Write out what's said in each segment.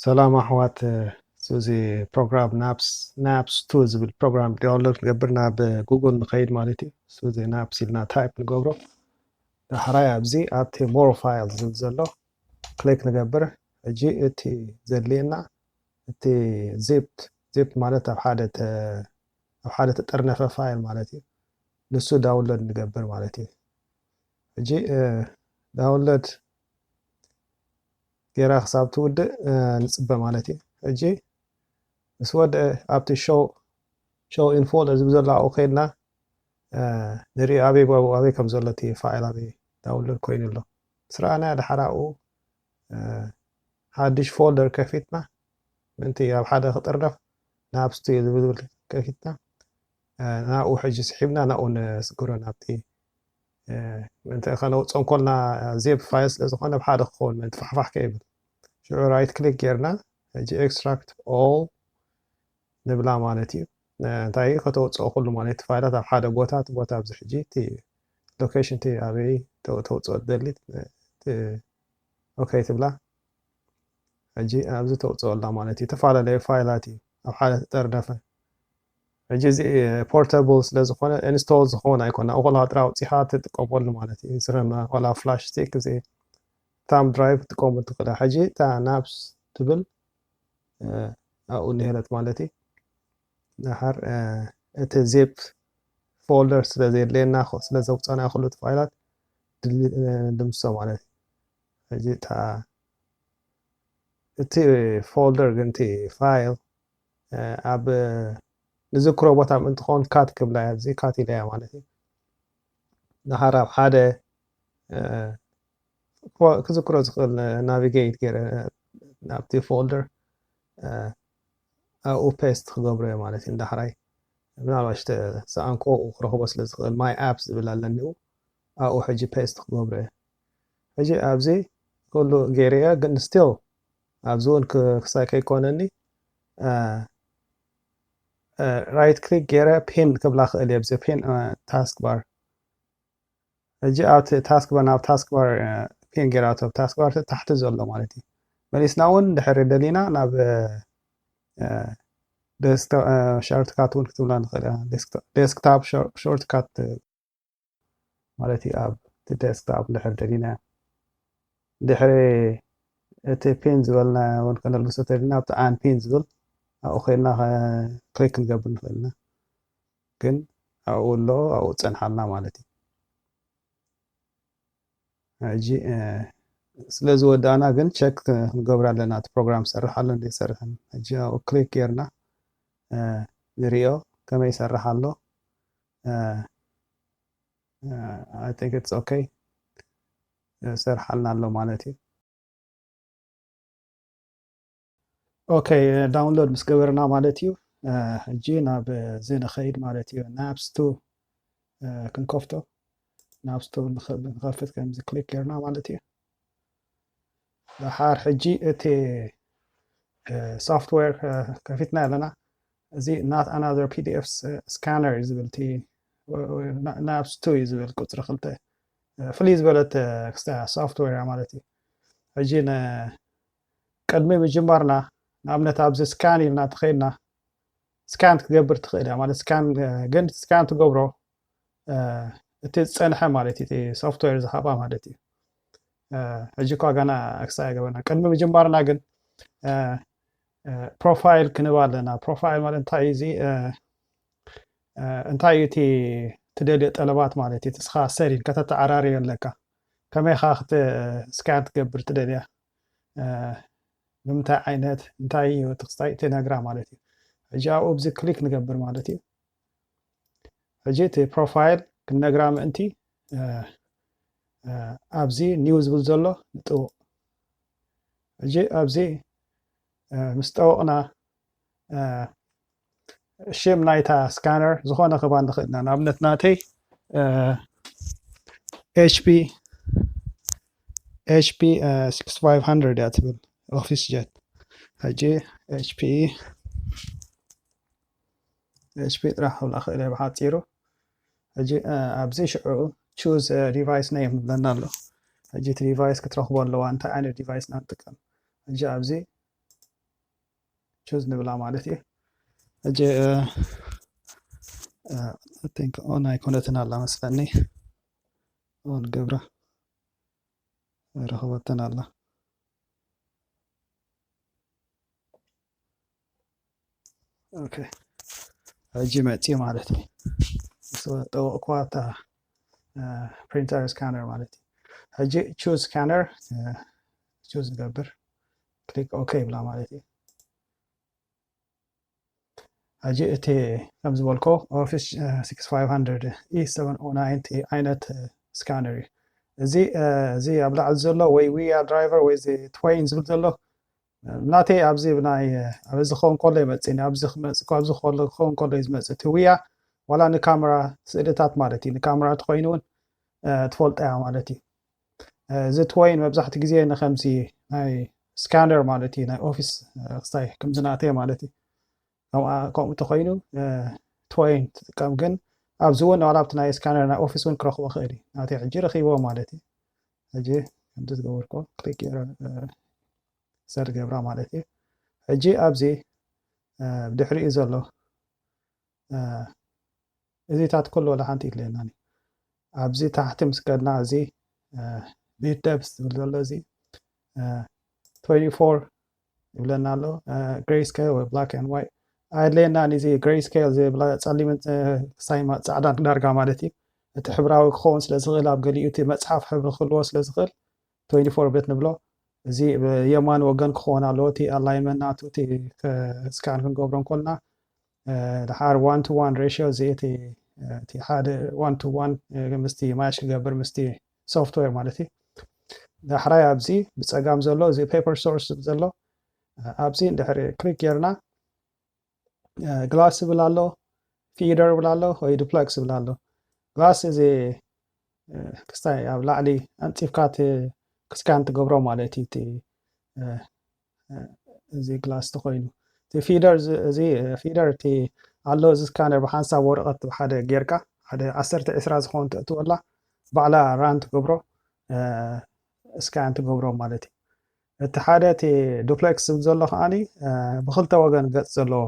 ሰላም ኣሕዋት፣ እዚ ፕሮግራም ናፕስ ናፕስ ቱ ዝብል ፕሮግራም ዳውንሎድ ንገብር ናብ ጉግል ንኸይድ ማለት እዩ። እዚ ናፕስ ኢልና ታይፕ ንገብሮ፣ ዳሕራይ ኣብዚ ኣብቲ ሞር ፋይል ዝብል ዘሎ ክሊክ ንገብር። ሕጂ እቲ ዘድልየና እቲ ዚፕ ዚፕ ማለት ኣብ ሓደ ኣብ ሓደ ተጠርነፈ ፋይል ማለት እዩ። ንሱ ዳውንሎድ ንገብር ማለት እዩ። ሕጂ ዳውንሎድ ጌራ ክሳብ ትውድእ ንፅበ ማለት እዩ። ሕጂ ምስ ወድአ ኣብቲ ሾው ኢን ፎልደር ዝብል ዘሎ ኣብኡ ከይድና ንርኢ ኣበይ ኣበይ ከም ዘሎ እቲ ፋይል ኣበይ ዳውንሎድ ኮይኑ ኣሎ ምስ ረኣና ድሓር ኣብኡ ሓድሽ ፎልደር ከፊትና ምእንቲ ኣብ ሓደ ክጥርነፍ ናብ ስቱዲዮ ዝብል ከፊትና ናብኡ ሕጂ ስሒብና ናብኡ ነስግሮ ናብቲ ምእንቲ ከነውፅኦ እንኮልና ዜፕ ፋይል ስለ ዝኾነ ብሓደ ክኸውን ምእንቲ ፋሕፋሕ ከይብል ሽዑ ራይት ክሊክ ጌርና ሕጂ ኤክስትራክት ኦል ንብላ ማለት እዩ። እንታይ ከተውፅኦ ኩሉ ማለት ፋይላት ኣብ ሓደ ቦታ እቲ ቦታ ኣብዚ ሕጂ እቲ ሎኬሽን እቲ ኣበይ ተውፅኦ ትደሊ ኦኬ ትብላ። ሕጂ ኣብዚ ተውፅኦ ኣላ ማለት እዩ። ዝተፈላለዩ ፋይላት እዩ ኣብ ሓደ ተጠርነፈ። ሕጂ እዚ ፖርታብል ስለ ዝኾነ ኢንስቶል ዝኸውን ኣይኮነ። ኣብኡ ከለኻ ጥራይ ኣውፂኻ ትጥቀመሉ ማለት እዩ። ዝረመ ዋላ ፍላሽ ስቲክ እዚ ታም ድራይቭ ትጥቀመሉ ትኽእል። ሕጂ እታ ናፕስ ትብል ኣብኡ እንሄለት ማለት እዩ። ድሓር እቲ ዜፕ ፎልደር ስለ ዘድልየና ስለ ዘውፃና ኩሉ ፋይላት ድምሶ ማለት እዩ። ሕጂ እታ እቲ ፎልደር ግን እቲ ፋይል ኣብ ንዝክሮ ቦታ ምእንቲ ክኸውን ካት ክብላ ኣብዚ ካት ኢለያ ማለት እዩ። ድሓር ኣብ ሓደ ክዝክሮ ዝኽእል ናቪጌት ገይረ ናብቲ ፎልደር ኣብኡ ፔስት ክገብሮ እየ ማለት እዩ። እንዳሕራይ ምናልባሽ ተሰኣንኮ ክረኽቦ ስለ ዝኽእል ማይ ኣፕ ዝብል ኣለኒኡ ኣብኡ ሕጂ ፔስት ክገብሮ እየ። ሕጂ ኣብዚ ኩሉ ገይረ እየ ግን ስቲል ኣብዚ እውን ክሳይ ከይኮነኒ ራይት ክሊክ ገይረ ፒን ክብላ ክእል እየ ብዚ ፒን ታስክ ባር ሕጂ ኣብቲ ታስክ ባር ናብ ታስክ ባር ፒን ገይራቶ ኣብ ታስክ ባር ታሕቲ ዘሎ ማለት እዩ። መሊስና እውን ድሕሪ ደሊና ናብ ሾርትካት እውን ክትብላ ንኽእል ዴስክታፕ ሾርትካት ማለት እዩ። ኣብቲ ዴስክታፕ ድሕሪ ደሊና ድሕሪ እቲ ፒን ዝበልና እውን ከነልግሶ ተደሊና ኣብቲ ኣን ፒን ዝብል ኣብኡ ኮይና ክሊክ ክንገብር ንኽእል ኢና። ግን ኣብኡ ኣሎ ኣብኡ ፀንሓልና ማለት እዩ። ሕጂ ስለ ዝወዳእና ግን ቸክ ክንገብር ኣለና እቲ ፕሮግራም ይሰርሕ ኣሎ እንደ ይሰርሕን። ሕጂ ኣብኡ ክሊክ ጌርና ንሪኦ ከመይ ይሰርሕ ኣሎ። I think it's okay ይሰርሓልና ኣሎ ማለት እዩ። ኦኬ ዳውንሎድ ምስ ገበርና ማለት እዩ። ሕጂ ናብ እዚ ንኸይድ ማለት እዩ። ናፕስ ቱ ክንከፍቶ ናፕስ ቱ ንኸፍት ከምዚ ክሊክ ጌርና ማለት እዩ። ድሓር ሕጂ እቲ ሶፍትዌር ከፊትና ኣለና። እዚ not another ፒዲኤፍ ስካነር እዩ ዝብል እቲ ናፕስ ቱ እዩ ዝብል ቁፅሪ ክልተ ፍልይ ዝበለት ክስታ ሶፍትዌር እያ ማለት እዩ። ሕጂ ቅድሚ ምጅማርና ንኣብነት ኣብዚ ስካን ኢልና ተኸይድና ስካን ክትገብር ትኽእል እያ ማለት ስካን ግን ስካን ትገብሮ እቲ ዝፀንሐ ማለት እዩ ሶፍትዌር ዝሃባ ማለት እዩ። ሕጂ እኳ ገና ክሳይ ገበና ቅድሚ ምጅማርና ግን ፕሮፋይል ክንባ ኣለና። ፕሮፋይል ማለት እንታይ እዚ እንታይ እዩ እቲ ትደልዮ ጠለባት ማለት እዩ። እስኻ ሰሪን ከተተዓራርዮ ኣለካ ከመይ ኻ ስካን ትገብር ትደልያ ብምንታይ ዓይነት እንታይ እዩ እቲ ክስታይ ትነግራ ማለት እዩ። ሕጂ ኣብኡ ብዚ ክሊክ ንገብር ማለት እዩ። ሕጂ እቲ ፕሮፋይል ክንነግራ ምእንቲ ኣብዚ ኒው ዝብል ዘሎ ንጥውቕ። ሕጂ ኣብዚ ምስ ጠወቕና ሽም ናይታ ስካነር ዝኾነ ክባ ንኽእል ኢና። ንኣብነት ናተይ ኤች ፒ ኤች ፒ ስክስ ፋይቭ ሃንድረድ እያ ትብል ኦፊስ ጀት። ሕጂ ኤች ፒ ኤች ፒ ጥራሕ ክብላ ክእል እየ ብሓፂሩ። ሕጂ ኣብዚ ሽዑ ቹዝ ዲቫይስ ኔም ዝብለና ኣሎ። ሕጂ እቲ ዲቫይስ ክትረኽቦ ኣለዋ እንታይ ዓይነት ዲቫይስ ኢና ንጥቀም። ሕጂ ኣብዚ ቹዝ ንብላ ማለት እዩ። ሕጂ ኦን ኣይኮነትን ኣላ መስለኒ። ኦን ገብራ ረኸበተን ኣላ። ኦኬ፣ ሕጂ መፂ ማለት እዩ። ጠወቅኳ እታ ፕሪንተር ስካነር ማለት እዩ። ሕጂ ቹዝ ስካነር ቹዝ ንገብር፣ ክሊክ ኦኬ ይብላ ማለት እዩ። ሕጂ እቲ ከም ዝበልኮ ኦፊስ ሲክስ ፋይቭ ሃንድረድ ኢ ሰቨን ኦ ናይን እቲ ዓይነት ስካነር እዩ። እዚ እዚ ኣብ ላዕሊ ዘሎ ወይ ዊያ ድራይቨር ወይ እዚ ትወይን ዝብል ዘሎ ናተይ ኣብዚ ናይ ኣብዚ ክኸውን ከሎ ይመፅእኒ። ኣብዚ ክመፅእ ኣብዚ ክኸውን ከሎ እዩ ዝመፅእ። እቲ ዊያ ዋላ ንካሜራ ስእልታት ማለት እዩ። ንካሜራ ተኮይኑ እውን ትፈልጦ እያ ማለት እዩ። እዚ ትወይን መብዛሕትኡ ግዜ ንከምዚ ናይ ስካነር ማለት እዩ ናይ ኦፊስ ክስታይ ከምዚ ናተይ ማለት እዩ። ከምኡ ተኮይኑ ትወይን ትጥቀም፣ ግን ኣብዚ እውን ዋላ ኣብቲ ናይ ስካነር ናይ ኦፊስ እውን ክረክቦ ክእል እዩ። ናተይ ሕጂ ረኪቦ ማለት እዩ። ሕጂ ከምዚ ዝገበርኮ ክሊክ ገይረ ሰር ገብራ ማለት እዩ። ሕጂ ኣብዚ ብድሕሪኡ ዘሎ እዚታት ኩሉ ወላ ሓንቲ ይድለየና። ኣብዚ ታሕቲ ምስ ከድና እዚ ቢት ደፕስ ዝብል ዘሎ እዚ ትዌንቲ ፎር ይብለና ኣሎ። ግሬ ስኬል ወይ ብላክ ኤንድ ዋይት ኣየድለየናን። እዚ ግሬ ስኬል እዚ ጸሊምን ክሳይ ጻዕዳን ዳርጋ ማለት እዩ። እቲ ሕብራዊ ክኸውን ስለ ዝኽእል ኣብ ገሊኡ እቲ መጽሓፍ ሕብሪ ክህልዎ ስለ ዝኽእል ትዌንቲ ፎር ቤት ንብሎ። እዚ ብየማን ወገን ክኸውን ኣለዎ። እቲ ኣላይመንት ናቱ እቲ ስካን ክንገብሮ እንኮልና ድሓር ዋን ቱ ዋን ሬሽዮ እዚ እቲ ሓደ ዋን ቱ ዋን ምስቲ ማሽ ክገብር ምስቲ ሶፍትዌር ማለት እዩ። ዳሕራይ ኣብዚ ብፀጋም ዘሎ እዚ ፔፐር ሶርስ ዘሎ ኣብዚ ድሕሪ ክሊክ ጌርና ግላስ ዝብል ኣሎ፣ ፊደር ዝብል ኣሎ ወይ ዱፕለክስ ዝብል ኣሎ። ግላስ እዚ ክስታይ ኣብ ላዕሊ ኣንፂፍካ ክስካን ትገብሮ ማለት እዩ። እዚ ግላስ ተኮይኑ እቲ ፊደር እዚ ፊደር እቲ ኣሎ እዚ ስካነር ብሓንሳብ ወረቀት ብሓደ ጌርካ ሓደ ዓሰርተ ዕስራ ዝኸውን ተእትወላ ባዕላ ራን ትገብሮ ስካን ትገብሮ ማለት እዩ። እቲ ሓደ እቲ ዱፕሌክስ ዝብል ዘሎ ከዓኒ ብክልተ ወገን ገፅ ዘለዎ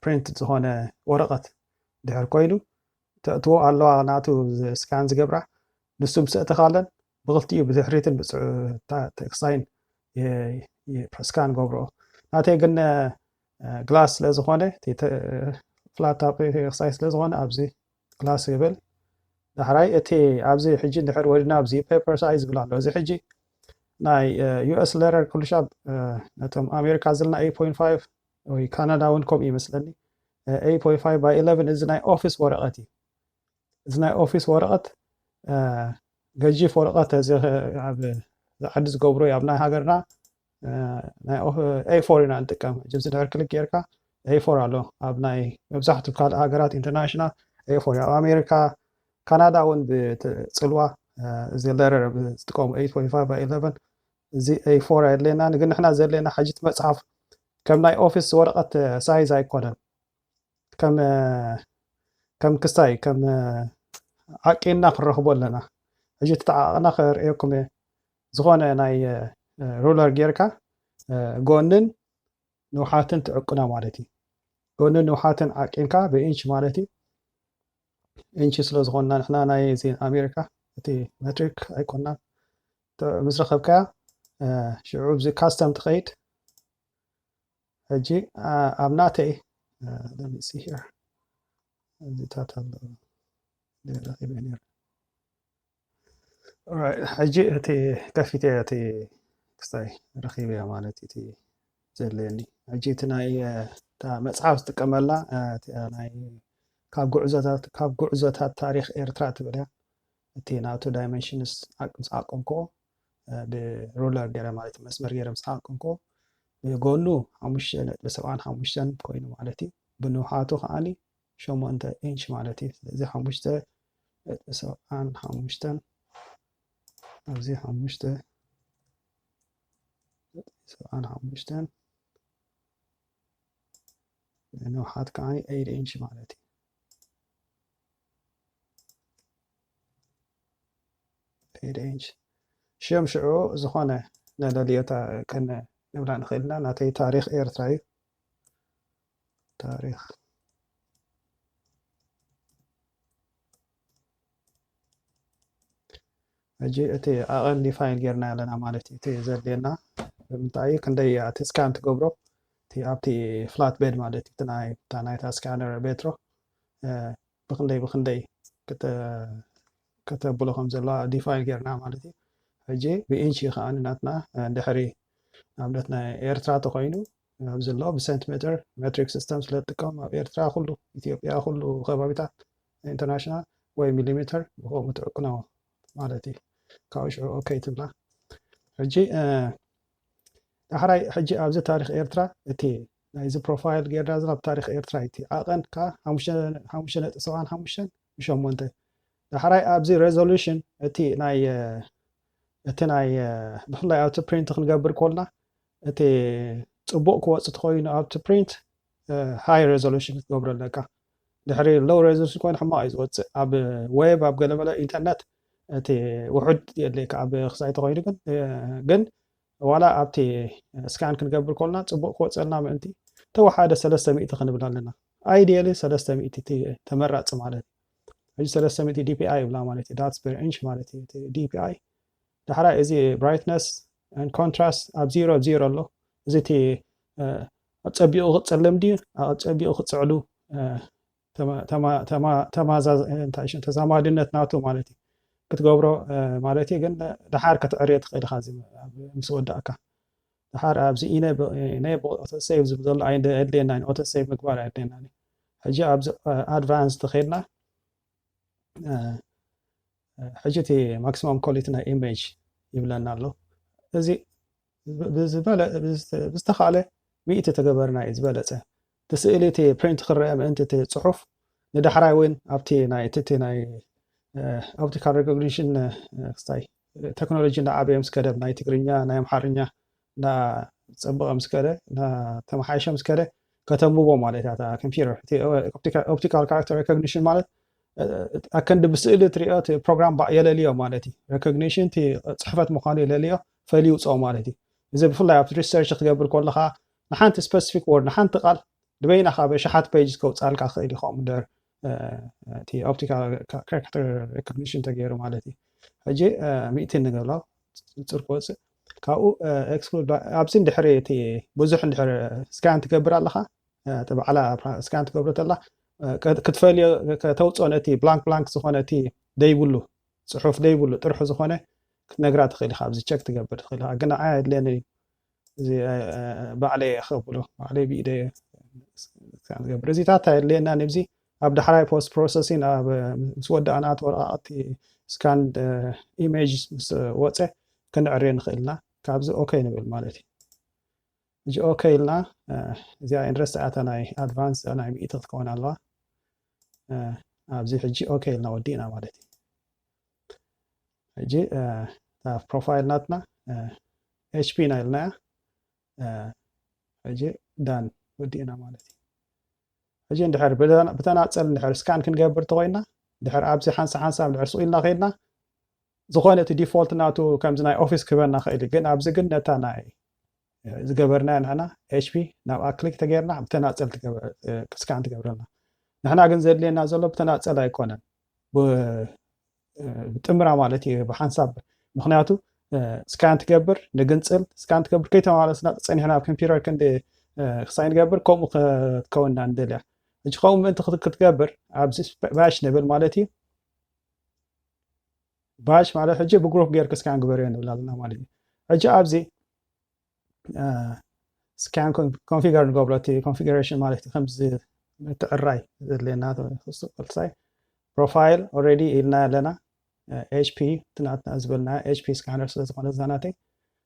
ፕሪንት ዝኾነ ወረቀት ድሕር ኮይኑ ተእትዎ ኣለዋ ናቱ ስካን ዝገብራ ንሱ ምስ ኣእተኻለን ብክልቲኡ ብድሕሪትን ብክሳይን ስካን ገብርኦ። ናተይ ግን ግላስ ስለ ዝኾነ ፍላት ታፕ ክሳይ ስለ ዝኾነ ኣብዚ ግላስ ይብል። ዳሕራይ እቲ ኣብዚ ሕጂ እንድሕር ወዲና ኣብዚ ፔፐር ሳይዝ ይብል ኣሎ። እዚ ሕጂ ናይ ዩኤስ ሌተር ኩሉ ሻብ ነቶም ኣሜሪካ ዘለና ኤይት ፖይንት ፋይቭ ወይ ካናዳ እውን ከምኡ ይመስለኒ። ኤይት ፖይንት ፋይቭ ባይ ኢለቨን እዚ ናይ ኦፊስ ወረቐት እዩ። እዚ ናይ ኦፊስ ወረቐት ገጂፍ ወረቐት እዚ ኣብ ዓዲ ዝገብሮ እዩ። ኣብ ናይ ሃገርና ኤይ ፎር ኢና ንጥቀም። ሕጂ እዚ ድሕር ክሊክ ጌርካ ኤይ ፎር ኣሎ። ኣብ ናይ መብዛሕትኡ ካልእ ሃገራት ኢንተርናሽናል ኤይ ፎር እዩ። ኣብ ኣሜሪካ ካናዳ እውን ብፅልዋ እዚ ሌተር ዝጥቀሙ ኤይት ፖይንት ፋይቭ ባይ ኢለቨን እዚ ኤይ ፎር ኣየድለየና። ግን ንሕና ዘድለየና ሕጂ እቲ መፅሓፍ ከም ናይ ኦፊስ ወረቐት ሳይዝ ኣይኮነን። ከም ከም ክስታይ ከም ዓቂንና ክንረኽቦ ኣለና። ሕጂ ተተዓቕና ከርእየኩም እየ። ዝኾነ ናይ ሩለር ጌርካ ጎንን ንውሓትን ትዕቅኖ ማለት እዩ። ጎንን ንውሓትን ዓቂንካ ብኢንች ማለት እዩ። ኢንች ስለ ዝኾንና ንሕና ናይ እዚ ኣሜሪካ እቲ ሜትሪክ ኣይኮንና። ምስ ረኸብካያ ሽዑ ብዚ ካስተም ትኸይድ። ሕጂ ኣብ ናተይ እዚታት ኣሎ ረኺበ ነይሩ። ሕጂ እቲ ከፊተ እቲ ክስታይ ረኺበያ ማለት እቲ ዘድለየኒ። ሕጂ እቲ ናይ መፅሓፍ ዝጥቀመላ ናይ ካብ ጉዕዞታት ካብ ጉዕዞታት ታሪኽ ኤርትራ ትብል እያ። እቲ ናቱ ዳይመንሽንስ ምስ ዓቀንክዎ ብሩለር ገይረ ማለት መስመር ገይረ ምስ ዓቀንክዎ ብጎኑ ሓሙሽተ ነጥቢ ሰብዓን ሓሙሽተን ኮይኑ ማለት እዩ። ብንውሓቱ ከዓኒ ሸሞንተ ኢንች ማለት እዩ። ስለዚ ሓሙሽተ ነጥቢ ሰብዓን ሓሙሽተን ኣብዚ ሓሙሽተ ነጥቢ ሰብዓን ሓሙሽተን ንውሓት ከዓኒ ኤይት ኢንች ማለት እዩ። ኤይት ኢንች ሽም ሽዑ ዝኾነ ነለልዮታ ከነ ንብላ ንኽእል ኢና። ናተይ ታሪኽ ኤርትራ እዩ። ታሪኽ። ሕጂ እቲ ዓቐን ዲፋይን ጌርና ኣለና ማለት እዩ። እቲ ዘድልየና ብምንታይ እዩ? ክንደይ እያ እቲ ስካን ትገብሮ? እቲ ኣብቲ ፍላት ቤድ ማለት እዩ። እቲ ናይ፣ እታ ናይታ ስካነር ቤትሮ፣ እ፣ ብክንደይ ብክንደይ ክተ-፣ ከተብሎ ከም ዘለዋ ዲፋይን ጌርና ማለት እዩ። ሕጂ ብኢንች እዩ ከኣ ናትና፣ እ፣ ድሕሪ ንኣብነት ናይ ኤርትራ ተኾይኑ ኣብዚ ዘሎ ብሴንቲሜትር ሜትሪክ ሲስተም ስለ ትጥቀም ኣብ ኤርትራ ኩሉ፣ ኢትዮጵያ ኩሉ ከባቢታት ኢንተርናሽናል ወይ ሚሊሜትር ብኸምኡ ትዕቅኖ ማለት እዩ። ካብኡ ሽዑ ኦኬ ትብላ። ሕጂ፣ እ፣ ዳሕራይ ሕጂ ኣብዚ ታሪኽ ኤርትራ እቲ ናይዚ ፕሮፋይል ጌርና ዘለና ኣብ ታሪኽ ኤርትራ እዩ። እቲ ዓቐን ከኣ ሓሙሽተ፣ ሓሙሽተ ነጥቢ ሰብዓን ሓሙሽተን ብሸሞንተ። ዳሕራይ ኣብዚ ሬዞሉሽን እቲ ናይ፣ እ፣ እቲ ናይ፣ እ፣ ብፍላይ ኣብቲ ፕሪንት ክንገብር ኮልና እቲ ጽቡቕ ክወጽእ ተኾይኑ ኣብቲ ፕሪንት፣ እ፣ ሃይ ሬዞሉሽን ክትገብሮ ኣለካ። ድሕሪ ሎው ሬዞሉሽን ኮይኑ ሕማቕ እዩ ዝወጽእ። ኣብ ዌብ፣ ኣብ ገለመለ ኢንተርነት እቲ ውሑድ የድልየካ። ኣብ ክሳይ ተኾይኑ ግን፣ እ፣ ግን ዋላ ኣብቲ ስካን ክንገብር ኮልና ጽቡቕ ክወጸልና ምእንቲ ተወሓደ ሰለስተ ሚእቲ ክንብል ኣለና። ኣይዲያሊ ሰለስተ ሚእቲ እቲ ተመራጺ ማለት እዩ። ሕጂ ሰለስተ ሚእቲ ዲፒኣይ ይብላ ማለት እዩ። ዳትስ ፐር ኢንች ማለት እዩ። እቲ ዲፒኣይ ዳሕራይ እዚ ብራይትነስ ኤንድ ኮንትራስት ኣብ ዜሮ፣ ኣብ ዜሮ ኣሎ። እዚ እቲ፣ እ፣ ኣብ ጸቢቑ ክጸልም ድዩ፣ ኣብ ጸቢቑ ክጽዕሉ፣ እ፣ ተማ-፣ ተማ-፣ ተማ-፣ ተማዛዝ-፣ እንታይ ሽም፣ ተዛማድነት ናቱ ማለት እዩ። ክትገብሮ፣ እ፣ ማለት እዩ። ግን ደሓር ክትዕርዮ ትኽእል ኢኻ፣ እዚ ኣብ ምስ ወዳእካ። ደሓር ኣብዚ ኢነ ብ-፣ ኢነ ብ-፣ ኦቶ ሴቭ ዝብል ዘሎ ኣይደ-፣ ኣየድልየናን፣ ኦቶ ሴቭ ምግባር ኣየድልየናን። ሕጂ ኣብዚ፣ እ፣ ኣድቫንስ ተኸይድና፣ እ፣ እ፣ ሕጂ እቲ ማክሲማም ኳሊቲ ናይ ኢሜጅ ይብለና ኣሎ። እዚ ብ-፣ ብዝበለ-፣ ብዝተ-፣ ብዝተኻእለ ሚእቲ ተገበርና እዩ ዝበለጸ። እቲ ስእሊ እቲ ፕሪንት ክረአ ምእንቲ እቲ ጽሑፍ ንዳሕራይ እውን ኣብቲ ናይ፣ እቲ፣ እቲ ናይ፣ እ፣ ኦፕቲካል ሬኮግኒሽን፣ እ፣ ክስታይ ቴክኖሎጂ እናዓበየ ምስ ከደ፣ ናይ ትግርኛ፣ ናይ ኣምሓርኛ እናጸበቐ ምስ ከደ፣ እናተመሓየሸ ምስ ከደ፣ ከተንብቦ ማለት እያ እታ ኮምፒውተር። እቲ ኦፕቲካ-፣ ኦፕቲካል ካራክተር ሬኮግኒሽን ማለት፣ እ፣ ኣከንዲ ብስእሊ እትሪኦ እቲ ፕሮግራም ባ-፣ የለልዮ ማለት እዩ። ሬኮግኒሽን እቲ ጽሕፈት ምዃኑ የለልዮ፣ ፈልዩ ይውፅኦ ማለት እዩ። እዚ ብፍላይ ኣብ ሪሰርች ክትገብር ከለኻ ንሓንቲ ስፐሲፊክ ወርድ፣ ንሓንቲ ቃል ንበይናኻ ብኣሽሓት ፔጅስ ከውፅኣልካ ክኽእል እዩ፣ ከምኡ እንድሕር፣ እ፣ እቲ ኦፕቲካል ካ-፣ ካራክተር ሬኮግኒሽን ተገይሩ ማለት እዩ። ሕጂ፣ እ፣ ሚእቲ ንገብሎ፣ ፅር ክወፅእ። ካብኡ፣ እ፣ ኤክስክሉድ ባ-፣ ኣብዚ እንድሕሪ እቲ ብዙሕ እንድሕር ስካን ትገብር ኣለኻ፣ እ፣ እቲ ባዕላ ስካን ትገብሮ ተላ፣ እ፣ ከ-፣ ክትፈልዮ፣ ከተውፅኦ ነቲ ብላንክ ብላንክ ዝኾነ እቲ ደይብሉ፣ ፅሑፍ ደይብሉ ጥርሑ ዝኾነ ክትነግራ ትኽእል ኢኻ። ኣብዚ ቸክ ትገብር ትኽእል ኢኻ። ግን ንዓይ ኣድልየኒ እዩ። እዚ፣ እ፣ እ፣ ባዕለይ እየ ከብሎ፣ ባዕለይ ብኢደይ ስካን ዝገብር። እዚታት ኣየድልየና ንብዚ ኣብ ዳሕራይ ፖስት ፕሮሰሲን ኣብ፣ እ፣ ምስ ወዳእና እቲ ወረቓቕቲ ስካን፣ እ፣ ኢሜጅ ምስ ወፀ ክንዕርዮ ንኽእል ኢና። ካብዚ ኦኬ ንብል ማለት እዩ። ሕጂ ኦኬ ኢልና፣ እ፣ እዚኣ ኢንትረስት እያ፣ እታ ናይ ኣድቫንስ ናይ ሚእቲ ክትከውን ኣለዋ። እ፣ ኣብዚ ሕጂ ኦኬ ኢልና ወዲእና ማለት እዩ። ሕጂ፣ እ፣ እታ ፕሮፋይል ናትና፣ እ፣ ኤች ፒ ኢና ኢልናያ። እ፣ ሕጂ ዳን ወዲእና ማለት እዩ። ሕጂ እንድሕር ብተና-፣ ብተናጸል እንድሕር ስካን ክንገብር ተኾይና፣ እንድሕር ኣብዚ ሓንሳ ሓንሳብ እንድሕር ስቕ ኢልና ከይድና፣ ዝኾነ እቲ ዲፎልት ናቱ ከምዚ ናይ ኦፊስ ክህበና ኽእል እዩ። ግን ኣብዚ ግን ነታ ናይ ዝገበርናዮ ንሕና ኤች ፒ ናብኣ ክሊክ ተገይርና ብተናጸል ትገበ-፣ እ፣ ስካን ትገብረልና። ንሕና ግን ዘድልየና ዘሎ ብተናጸል ኣይኮነን። ብ-፣ እ፣ ብጥምራ ማለት እዩ፣ ብሓንሳብ። ምኽንያቱ፣ እ፣ ስካን ትገብር፣ ንግንጽል፣ ስካን ትገብር፣ ከይተመላለስና ጸኒሕና ኣብ ኮምፒውተር ክንዲ፣ እ፣ ክሳይ ንገብር፣ ከምኡ ክትከውንና ንደልያ። ሕጂ ከምኡ ምእንቲ ክት-፣ ክትገብር፣ ኣብዚ ባሽ ንብል ማለት እዩ። ባሽ ማለት ሕጂ ብግሩፕ ጌርክ ስካን ግበርዮ ንብል ኣለና ማለት እዩ። ሕጂ ኣብዚ፣ እ፣ ስካን ኮን-፣ ኮንፊገር ንገብሮ፣ እቲ ኮንፊገሬሽን ማለት እዩ። ከምዚ ምትዕራይ ዘድልየና፣ ክሱ ቅልሳይ ፕሮፋይል ኦልሬዲ ኢልና ኣለና። እ፣ ኤች ፒ እቲ ናትና ዝበልና ኤች ፒ ስካነር ስለ ዝኾነ እዛ ናተይ፣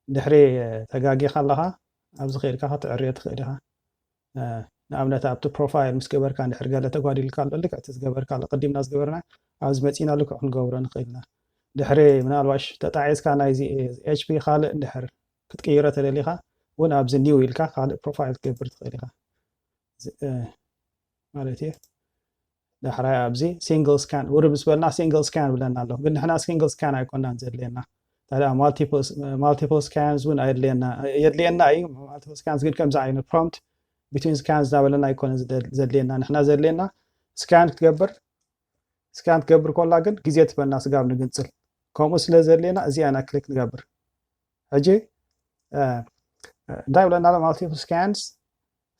ድሕሪ፣ እ፣ ተጋጊኻ ኣለኻ፣ ኣብዚ ከይድካ ክትዕርዮ ትኽእል ኢኻ። እ፣ ንኣብነት ኣብቲ ፕሮፋይል ምስ ገበርካ እንድሕር ገለ ተጓዲልካ ኣሎ፣ ልክዕ እቲ ዝገበርካ ኣሎ፣ ቅዲምና ዝገበርና ኣብዚ መጺና ልክዕ ክንገብሮ ንኽእል ኢና። ድሕሪ ምናልባሽ ተጣዒስካ ናይዚ ኤች ፒ ካልእ እንድሕር ክትቅይሮ ተደሊኻ እውን ኣብዚ ኒው ኢልካ ካልእ ፕሮፋይል ክትገብር ትኽእል ኢኻ። እዚ፣ እ፣ ማለት እዩ። ዳሕራይ ኣብዚ ሲንግል ስካን ውርብ ምስ በልና ሲንግል ስካን ብለና ኣሎ። ግን ንሕና ሲንግል ስካን ኣይኮናን ዘድልየና። ታዲያ ማልቲፕል፣ ማልቲፕል ስካንስ እውን ኣየድልየና፣ የድልየና እዩ። ማልቲፕል ስካንስ ግን ከምዚ ዓይነት ፕሮምፕት between scans እናበለና ኣይኮነ ዘድልየና። ንሕና ዘድልየና scan ክትገብር፣ scan ክትገብር ከላ ግን ግዜ ትበና ስጋብ ንግንፅል። ከምኡ ስለ ዘድልየና እዚኣና click ንገብር። ሕጂ እንታይ ብለና ኣሎ ማለት እዩ? Scans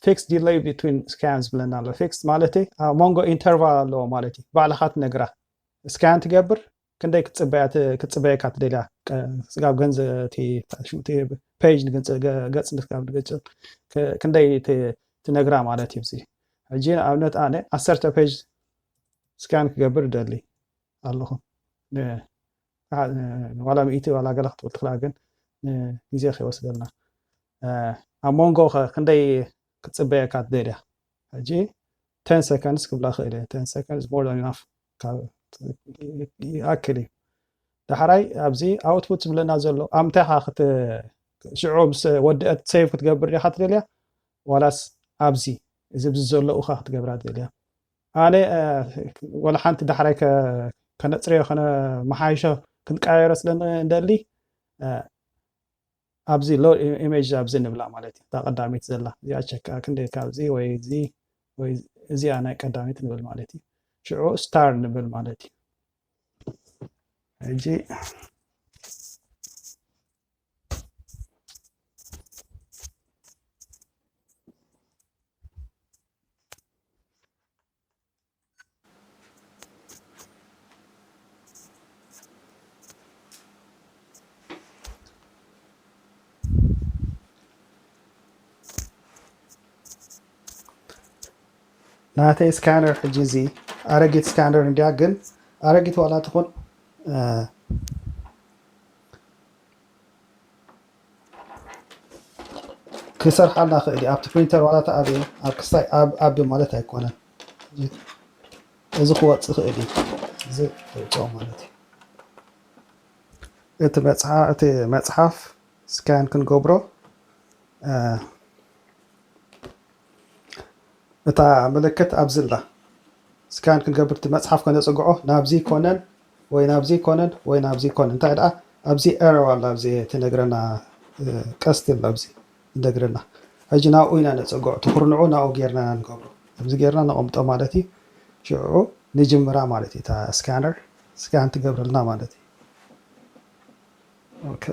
fixed delay between scans ብለና ኣሎ። Fixed ማለት ኣብ መንጎ interval ኣለዎ ማለት እዩ። ባዕልኻ ትነግራ scan ትገብር ክንደይ ክትፅበያ ክትፅበየካ ትደልያ ስጋብ ገንዘ page ገፅ ስጋብ ንገፅ ክንደይ ትነግራ ማለት እዩ። እዚ ሕጂ ንኣብነት ኣነ ዓሰርተ page scan ክገብር ደሊ ኣለኹ። ዋላ ሚእቲ ዋላ ገለ ክትብል ትኽላ ግን ግዜ ከይወስደልና ኣብ መንጎ ክንደይ ክትፅበየካ ትደልያ? ሕጂ ten seconds ክብላ ክእል እየ። Ten seconds more than enough ይኣክል እዩ። ዳሕራይ ኣብዚ output ዝብለና ዘሎ ኣብ ምንታይ ኢኻ ሽዑ ምስ ወድአት save ክትገብር ዲኻ ትደልያ ዋላስ ኣብዚ እዚ ብዚ ዘሎ ኢኻ ክትገብራ ትደልያ? ኣነ ወላ ሓንቲ ዳሕራይ ከነፅርዮ ከነመሓይሾ ክንቀያየሮ ስለ እንደሊ ኣብዚ load image ኣብዚ ንብላ ማለት እዩ። እታ ቀዳሚት ዘላ እዚኣ ቸካ ክንደይ ካብዚ ወይ እዚ ወይ እዚኣ ናይ ቀዳሚት ንብል ማለት እዩ። ሽዑ star ንብል ማለት እዩ። ሕጂ ናተይ scanner ሕጂ እዚ ኣረጊት scanner እንድያ፣ ግን ኣረጊት ዋላ ትኹን ክሰርሓልና ክእል እዩ። ኣብቲ ፕሪንተር ዋላ ተኣብየ ኣብ ክስታይ ኣብ ኣቢ ማለት ኣይኮነን። እዚ ክወፅእ ክእል እዩ። እዚ ተውፅኦ ማለት እዩ። እቲ መፅሓ እቲ መፅሓፍ scan ክንገብሮ እታ ምልክት ኣብዚ ኣላ። Scan ክንገብር እቲ መፅሓፍ ከነፅግዖ ናብዚ ኮነን ወይ ናብዚ ኮነን ወይ ናብዚ ኮነን። እንታይ ደኣ ኣብዚ arrow ኣላ ኣብዚ ትነግረና ቀስቲ ኣላ ኣብዚ ትነግረና። ሕጂ ናብኡ ኢና ነፅግዖ። እቲ ኩርንዑ ናብኡ ጌርና ኢና ንገብሮ። ከምዚ ጌርና ነቐምጦ ማለት እዩ። ሽዑ ንጅምራ ማለት እዩ። እታ scanner scan ትገብረልና ማለት እዩ። ኦኬ።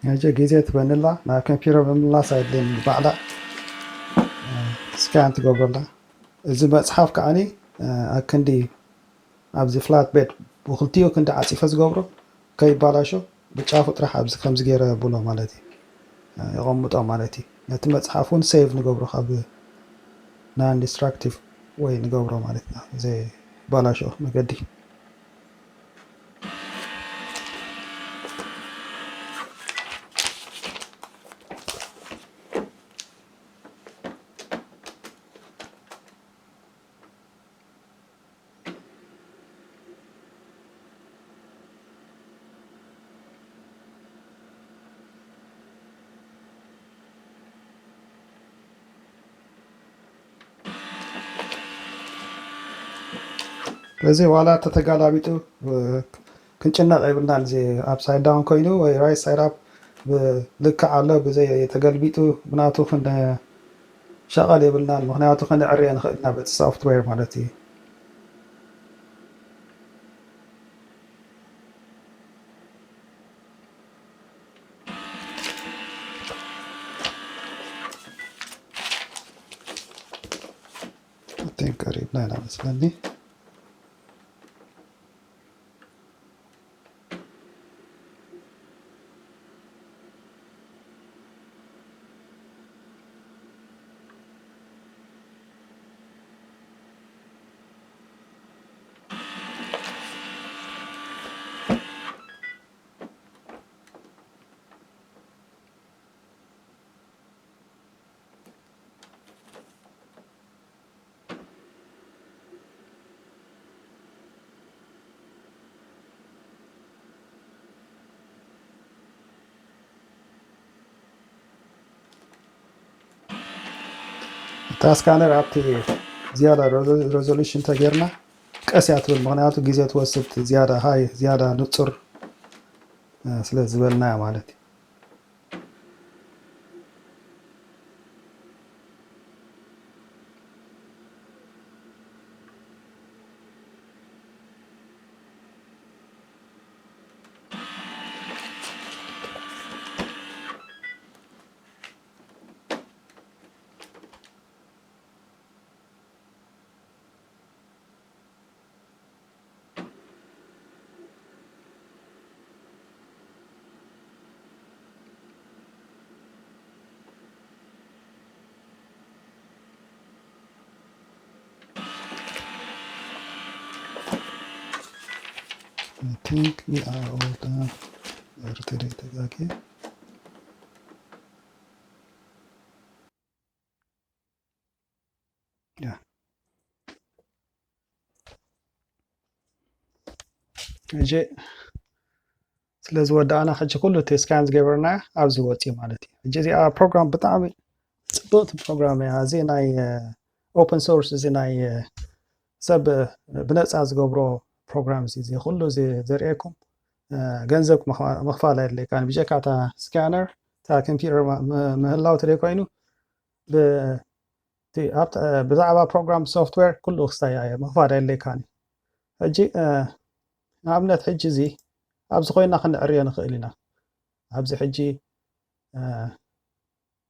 ሕጂ ግዜ ትበንላ ናብ ኮምፒውተር ብምምላስ ኣይድልን ባዕላ scan ትገብረላ። እዚ መፅሓፍ ከዓኒ ኣብ ክንዲ ኣብዚ flat bed ብክልቲኡ ክንዲ ዓፂፈ ዝገብሮ ከይባላሾ ብጫፉ ጥራሕ ኣብዚ ከምዚ ገይረ ብሎ ማለት እዩ የቐምጦ ማለት እዩ። ነቲ መፅሓፍ እውን save ንገብሮ ካብ non destructive ወይ ንገብሮ ማለት እዩ ዘይባላሾ መገዲ። ስለዚ ዋላ ተተጋላቢጡ ክንጭነቕ የብልናን። እዚ upside down ኮይኑ ወይ right side up ብልክዕ ኣሎ፣ ብዘይ ተገልቢጡ ብናቱ ክንሸቐል የብልናን፣ ምኽንያቱ ክንዕርየ ንኽእል ኢና በቲ ሶፍትዌር ማለት እዩ። I think ቀሪብና ኢና መስለኒ። እታ ስካነር ኣብቲ ዝያዳ ሬዞ- ሬዞሉሽን ተጌርና ቀስ እያ ትብል፣ ምኽንያቱ ግዜ ትወስድ፣ ዝያዳ ሃይ፣ ዝያዳ ንጹር እ፣ ስለ ዝበልና ማለት እዩ። I think we are all done. Very today, okay. Yeah. ሕጂ ስለ ዝወዳእና ሕጂ ኩሉ እቲ ስካን ዝገበርና ኣብዚ ወፂ ማለት እዩ። ሕጂ እዚኣ ፕሮግራም ብጣዕሚ ፅብቕቲ ፕሮግራም እያ። እዚ ናይ ኦፕን ሶርስ፣ እዚ ናይ ሰብ ብነፃ ዝገብሮ ፕሮግራም እዚ፣ እዚ ኩሉ እዚ ዘርእየኩም ገንዘብ ምኽፋል ኣይድለካን። ብጀካ እታ ስካነር እታ ኮምፒውተር ምህላው ተደይ ኮይኑ ብዛዕባ ፕሮግራም ሶፍትዌር ኩሉ ክስታይ ምኽፋል ኣይድለካን። ሕጂ ንኣብነት ሕጂ እዚ ኣብዚ ኮይና ክንዕርዮ ንኽእል ኢና። ኣብዚ ሕጂ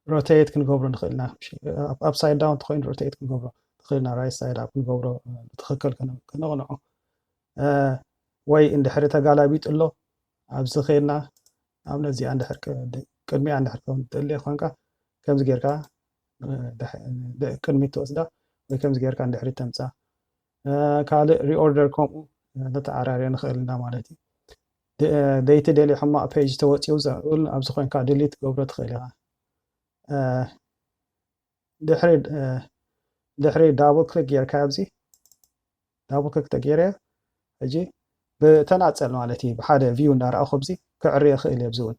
ሮቴት ክንገብሮ ንኽእል ኢና። ኣፕሳይድ ዳውን ተኮይኑ ሮቴት ክንገብሮ ንኽእል ኢና። ራይት ሳይድ ኣፕ ክንገብሮ ብትኽክል ከነቕንዖ፣ ወይ እንድሕሪ ተጋላቢጡ ኣሎ ኣብዚ ኸይድና ኣብነት እዚኣ እንድሕር ቅድሚኣ እንድሕር ከም ትደሊ ኮንካ ከምዚ ጌርካ ቅድሚት ትወስዳ ወይ ከምዚ ጌርካ እንድሕሪ ተምፃ። ካልእ ሪኦርደር ከምኡ ነተዓራርዮ ንኽእል ኢና ማለት እዩ። ደይቲ ደሊ ሕማቕ ፔጅ ተወፂኡ ዘብል ኣብዚ ኮይንካ ድሊት ገብሮ ትኽእል ኢኻ። ድሕሪ ድሕሪ ዳብል ክሊክ ጌርካ ኣብዚ ዳብል ክሊክ ተገይረ ሕጂ ብተናፀል ማለት እዩ ብሓደ ቪው እንዳረኣኹ ኣብዚ ክዕሪ ይኽእል እየ። ኣብዚ እውን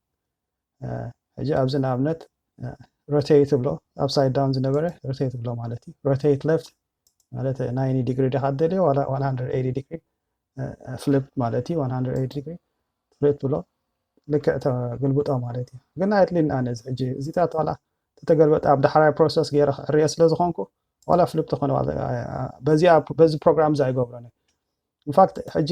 ሕጂ ኣብዚ ንኣብነት ሮቴት ብሎ ኣፕሳይድ ዳውን ዝነበረ ሮቴት ብሎ ማለት እዩ። ሮቴት ሌፍት ማለት ናይንቲ ዲግሪ ዲኻ ትደልዮ ዋላ ዋን ሃንድረድ ኤይቲ ዲግሪ ፍሊፕ ማለት እዩ። ዋን ሃንድረድ ኤይቲ ዲግሪ ፍሊፕ ብሎ ልክዕ ተገልብጦ ማለት እዩ። ግን ኣየድልየናን እዚ ሕጂ እዚታት ዋላ ተተገልበጠ ኣብ ዳሕራይ ፕሮሰስ ገይረ ክዕርዮ ስለ ዝኾንኩ ዋላ ፍሊፕ ተኾነ በዚ ፕሮግራም እዚ ኣይገብሮን። ኢንፋክት ሕጂ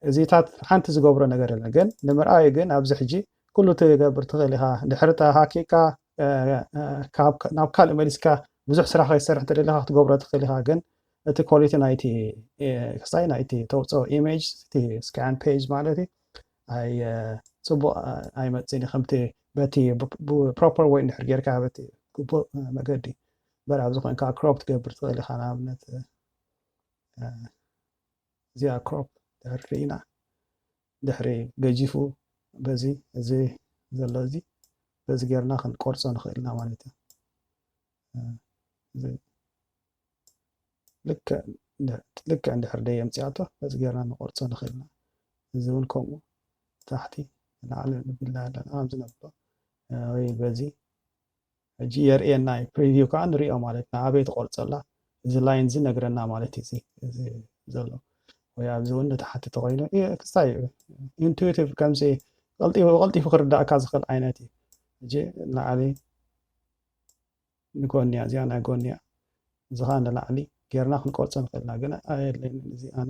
እዚታት ሓንቲ ዝገብሮ ነገር የለን። ግን ንምርኣዩ ግን ኣብዚ ሕጂ ኩሉ ትገብር ትኽእል ኢኻ። ድሕሪ ተሃኪካ ናብ ካልእ መሊስካ ብዙሕ ስራሕ ከይትሰርሕ ተደሊኻ ክትገብሮ ትኽእል ኢኻ። ግን እቲ ኳሊቲ ናይቲ ክስታይ ናይቲ ተውፅኦ ኢሜጅ እቲ ስካን ፔጅ ማለት እዩ ኣይ ፅቡቅ ኣይመፅን እዩ። ከምቲ በቲ ፕሮፐር ወይ እንድሕር ጌርካ በቲ ግቡእ መገዲ በር ኣብዚ ኮይንካ ክሮፕ ትገብር ትኽእል ኢኻ። ንኣብነት እዚኣ ክሮፕ ድሕሪ ርኢና ድሕሪ ገጂፉ በዚ እዚ ዘሎ እዚ በዚ ጌርና ክንቆርፆ ንኽእል ኢና ማለት እዩ። ልክዕ እንድሕር ደይ ኣምፅኣቶ በዚ ጌርና ንቆርፆ ንኽእል ኢና። እዚ እውን ከምኡ ታሕቲ ንላዕሊ ንቢልና ኣለና ኣብዚ ነብሎ ወይ በዚ ሕጂ የርእየና እዩ። ፕሪቪው ከዓ ንሪኦ ማለት ኢና ኣበይ ትቆርፀላ እዚ ላይን እዚ ነግረና ማለት እዩ። እዚ ዘሎ ወይ ኣብዚ እውን ንታሕቲ ተኮይኑ ክስታይ ኢንቱዊቲቭ ከምዚ ቀልጢፉ ቀልጢፉ ክርዳእካ ዝኽእል ዓይነት እዩ። ሕጂ ንላዕሊ ንጎንያ እዚኣ ናይ ጎንያ እዚ ኸዓ ንላዕሊ ጌርና ክንቆርጾ ንኽእልና ግን ኣየድለይንን። እዚ ኣነ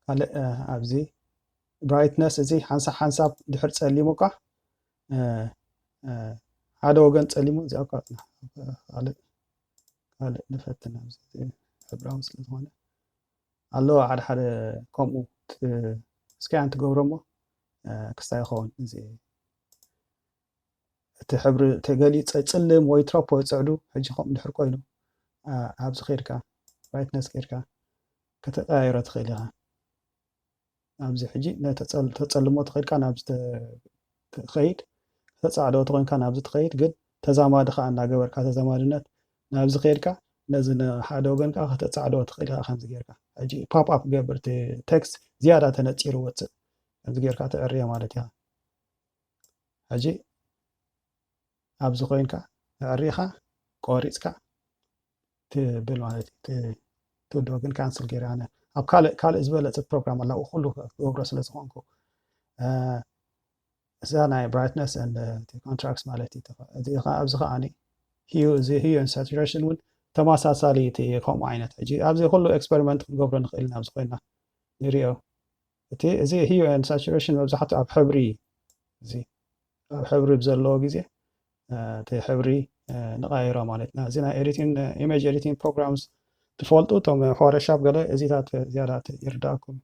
ካልእ ኣብዚ ብራይትነስ እዚ ሓንሳብ ሓንሳብ ድሕር ጸሊሙ እኳ ሓደ ወገን ጸሊሙ እዚኣ እኳ ካልእ ካልእ ንፈትን ኣብዚ ሕብራዊ ስለ ዝኾነ ኣለዎ ሓደ ሓደ ከምኡ እስኪ ኣን ትገብሮ እሞ ክስታይ ይኸውን እዚ እቲ ሕብሪ ተገሊፀ ፅልም ወይ ትሮፕ ወይ ፅዕዱ ሕጂ ከምኡ ድሕር ኮይኑ ኣብዚ ከይድካ ብራይትነስ ከይድካ ከተቀያይሮ ትኽእል ኢኻ። ኣብዚ ሕጂ ተፀልሞ ተኸይድካ ናብዚ ትኸይድ ከተፃዕዶ ተኮይንካ ናብዚ ትኸይድ ግን ተዛማዲ ከዓ እናገበርካ ተዛማድነት ናብዚ ከይድካ ነዚ ንሓደ ወገን ከዓ ከተፃዕዶ ትኽእል ኢኻ ከምዚ ጌርካ ሕጂ ፓፕ ኣፕ ገብር ቴክስት ዝያዳ ተነፂሩ ወፅእ ከምዚ ጌርካ ተዕርዮ ማለት ኢኻ። ሕጂ ኣብዚ ኮይንካ ኣዕሪኻ ቆሪፅካ ትብል ማለት እዩ። ትውድኦ ግን ካንስል ገይረ ኣነ ኣብ ካልእ ካልእ ዝበለፀ ፕሮግራም ኣላ ኩሉ ክገብሮ ስለ ዝኾንኩ እዛ ናይ ብራይትነስ ኮንትራክት ማለት እዩ። ኣብዚ ከዓ ህዩ እዚ ህዩ ሳቹሬሽን እውን ተመሳሳሊ እቲ ከምኡ ዓይነት ሕጂ ኣብዚ ኩሉ ኤክስፐሪመንት ክንገብሮ ንኽእል ኢና ኣብዚ ኮይና ንሪኦ እቲ እዚ hue and saturation መብዛሕትኡ ኣብ ሕብሪ እዚ ኣብ ሕብሪ ብዘለዎ ግዜ እቲ ሕብሪ ንቃይሮ ማለት ኢና። እዚ ናይ ኤዲቲንግ ኢሜጅ ኤዲቲንግ ፕሮግራምስ ትፈልጡ እቶም ፎቶሾፕ ገለ እዚታት ዝያዳ ይርዳእኩም።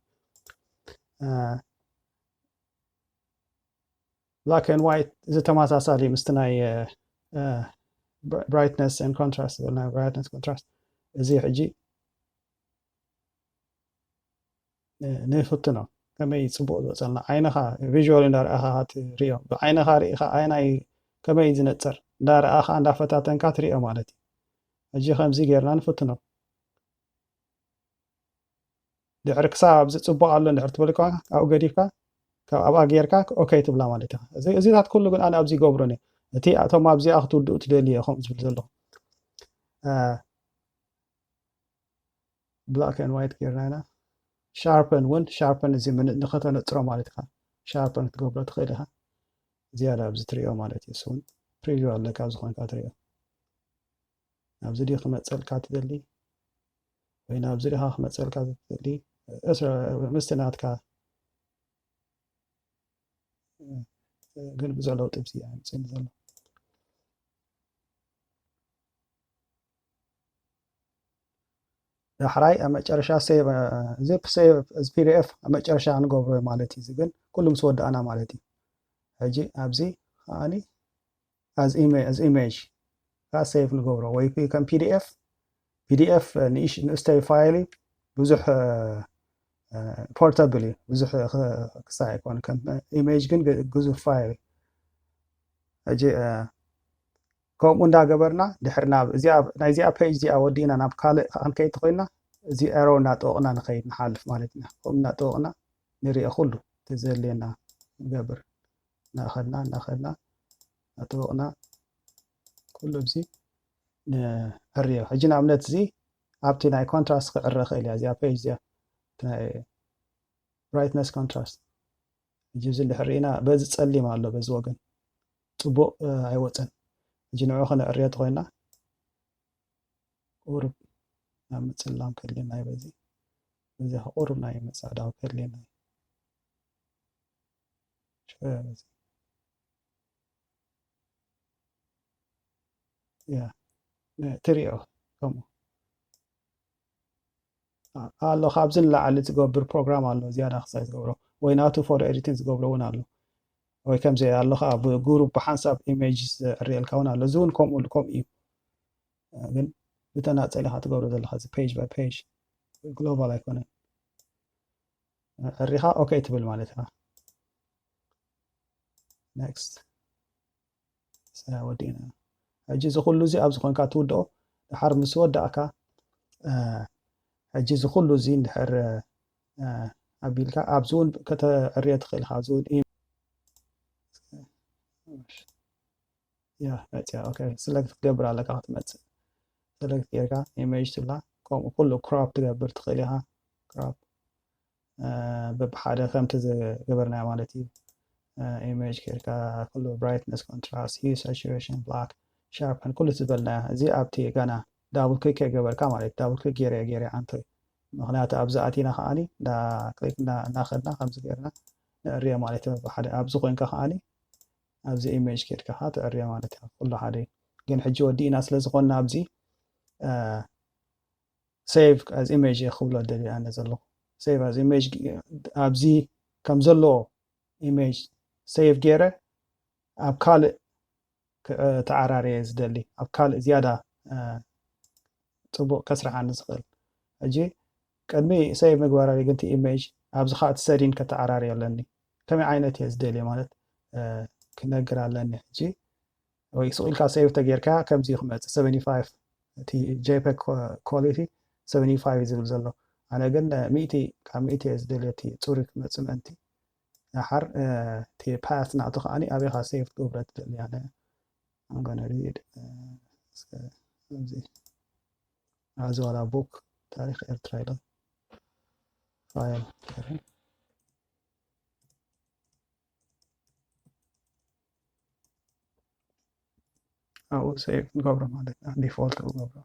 ብላክ ኤንድ ዋይት እዚ ተመሳሳሊ ምስቲ ናይ ብራይትነስ ኮንትራስት ናይ ብራይትነስ ኮንትራስት እዚ ሕጂ ንፍትኖ ከመይ ፅቡቅ ዝወፀልና ዓይንኻ ቪዥዋል እንዳረኣኻ ትሪኦ ብዓይንኻ ርኢኻ ኣየናይ ከመይ ዝነፅር እንዳረኣኻ እንዳፈታተንካ ትሪኦ ማለት እዩ። ሕጂ ከምዚ ጌርና ንፍትኖ ድሕሪ ክሳብ ኣብዚ ፅቡቅ ኣሎ እንድሕር ትብል ከ ኣብኡ ገዲፍካ ካብ ኣብኣ ጌርካ ኦኬ ትብላ ማለት ኢኻ። እዚታት ኩሉ ግን ኣነ ኣብዚ ይገብሮን እየ። እቲ እቶም ኣብዚኣ ክትውድኡ ትደልዩ ኢኹም ዝብል ዘለኹ black and white ጌርና ኢና። ሻርፐን እውን ሻርፐን እዚ ንኸተነፅሮ ማለት ኢኻ። ሻርፐን ክትገብሮ ትኽእል ኢኻ። ዝያዳ ኣብዚ ትሪኦ ማለት እዩ። እሱ እውን ፕሪቪው ኣለካ ኣብዚ ኮይንካ ትሪኦ። ኣብዚ ድዩ ክመፀልካ ትደሊ ወይ ናብዚ ዲኻ ክመፀልካ ትደሊ ምስቲ ናትካ ግን ብዙሕ ለውጢ ብዚ ኣምፅእኒ ዘሎ። ዳሕራይ ኣብ መጨረሻ ሴቭ እዚ ሴቭ እዚ ፒዲኤፍ ኣብ መጨረሻ ንገብሮ ማለት እዩ። ግን ኩሉ ምስ ወዳእና ማለት እዩ። ሕጂ ኣብዚ ከዓኒ as image ካ ሴቭ ንገብሮ ወይ ከም ፒዲኤፍ ፒዲኤፍ ንእሽተይ ፋይል ብዙሕ ፖርተብል እዩ። ብዙሕ ክሳይ ኣይኮን ከም ኢሜጅ ግን ግዙፍ ፋይል እዩ። ሕጂ ከምኡ እንዳገበርና ድሕሪ ናብ እዚኣ ናይዚኣ ፔጅ እዚኣ ወዲእና ናብ ካልእ ክንከይድ ተኮይንና እዚ ኤሮ እናጠወቕና ንኸይድ ንሓልፍ ማለት ኢና። ከምኡ እናጠወቕና ንሪኦ ኩሉ እቲ ዘድልየና ንገብር። እናኸድና እናኸድና እናጠወቕና ኩሉ እዚ ንዕርዮ። ሕጂ ንኣብነት እዚ ኣብቲ ናይ ኮንትራስት ክዕረ ክእል እያ እዚኣ ፔጅ እዚኣ ናይ ብራይትነስ ኮንትራስት። ሕጂ እዚ እንድሕር ርኢና በዚ ጸሊም ኣሎ በዚ ወገን ጽቡቕ ኣይወጸን። ሕጂ ንዑ ከነዕርዮ ተኾይና ቁሩብ ናብ ምጽላም ከድልየና እዩ በዚ በዚ ቁሩብ ናይ ምጽዕዳው ከድልየና እዩ። ሽረ በዚ ያ ትሪኦ ከምኡ ኣሎ ካብዚ ንላዕሊ ዝገብር ፕሮግራም ኣሎ ዝያዳ ክሳይ ዝገብሮ ወይ ናቱ ፎቶ ኤዲቲንግ ዝገብሮ እውን ኣሎ ወይ ከምዚ ኣሎ ከዓ ብጉሩፕ ብሓንሳብ ኢሜጅ ዘዕርየልካ እውን ኣሎ እዚ እውን ከምኡ ከምኡ እዩ ግን ብተናፀሊ ኢካ ትገብሮ ዘለካ እዚ ፔጅ ባይ ፔጅ ግሎባል ኣይኮነን ዕሪካ ኦኬ ትብል ማለት ኢካ ኔክስት ወዲእና ሕጂ እዚ ኩሉ እዚ ኣብዚ ኮንካ ትውድኦ ድሓር ምስ ወዳእካ ሕጂ እዚ ኩሉ እዚ እንድሕር ኣቢልካ ኣብዚ እውን ከተዕርዮ ትኽእል ኢኻ ኣብዚ እውን ያ መፅያ ኦኬ ስለክት ክትገብር ኣለካ ክትመፅእ ሰለክት ጌርካ ኢሜጅ ትብላ ከምኡ ኩሉ ክራፕ ትገብር ትኽእል ኢኻ ክራፕ በብሓደ ከምቲ ዝገበርናዮ ማለት እዩ። ኢሜጅ ኬድካ ኩሉ ብራይትነስ፣ ኮንትራስት፣ ሂዩ፣ ሳቹሬሽን፣ ብላክ፣ ሻርፐን ኩሉ ዝበልናዮ እዚ ኣብቲ ጋና ዳብል ክሊክ የገበርካ ማለት ዳብል ክሊክ ገይረ ገይረ ዓንቶ እዩ። ምክንያቱ ኣብዚ ኣቲና ከዓኒ ክሊክ እናኸድና ከምዚ ገይርና ንዕርዮ ማለት እዩ። በብሓደ ኣብዚ ኮይንካ ከዓኒ ኣብዚ ኢሜጅ ኬድካ ከዓ ትዕርዮ ማለት እዩ። ኩሉ ሓደ እዩ። ግን ሕጂ ወዲእና ስለ ዝኾንና ኣብዚ ሴቭ ኣዝ ኢሜጅ እየ ክብሎ ደልየ ኣነ ዘለኹ። ሴቭ ኣዝ ኢሜጅ ኣብዚ ከም ዘለዎ ኢሜጅ ሴቭ ገይረ ኣብ ካልእ ክተዓራርየ ዝደሊ ኣብ ካልእ ዝያዳ ፅቡቅ ከስርሓኒ ዝኽእል። ሕጂ ቅድሚ ሴቭ ምግባር ግን እቲ ኢሜጅ ኣብዚ ከዓ እቲ ሰዲን ከተዓራርዮ ኣለኒ። ከመይ ዓይነት እየ ዝደልየ ማለት ክነግር ኣለኒ። ሕጂ ወይ ስቕ ኢልካ ሴቭ ተጌርካ ከምዚ ክመፅእ ሰቨንቲ ፋይቭ እቲ ጄፔግ ኳሊቲ ሰቨንቲ ፋይቭ ዝብል ዘሎ ኣነ ግን ሚእቲ ካብ ሚእቲ እየ ዝደልዮ እቲ ፅሩይ ክመፅእ ምእንቲ። ደሓር እቲ ፓት ናቱ ከዓኒ ኣበይካ ሴቭ ትገብሮ ትደሊ ኣነ ኣንጎነ ሪድ እዚ ዋላ ቡክ ታሪክ ኤርትራ ኢሎ ፋይል ኣብኡ ሴቭ ንገብሮ ማለት ኢና። ዲፎልት ንገብሮ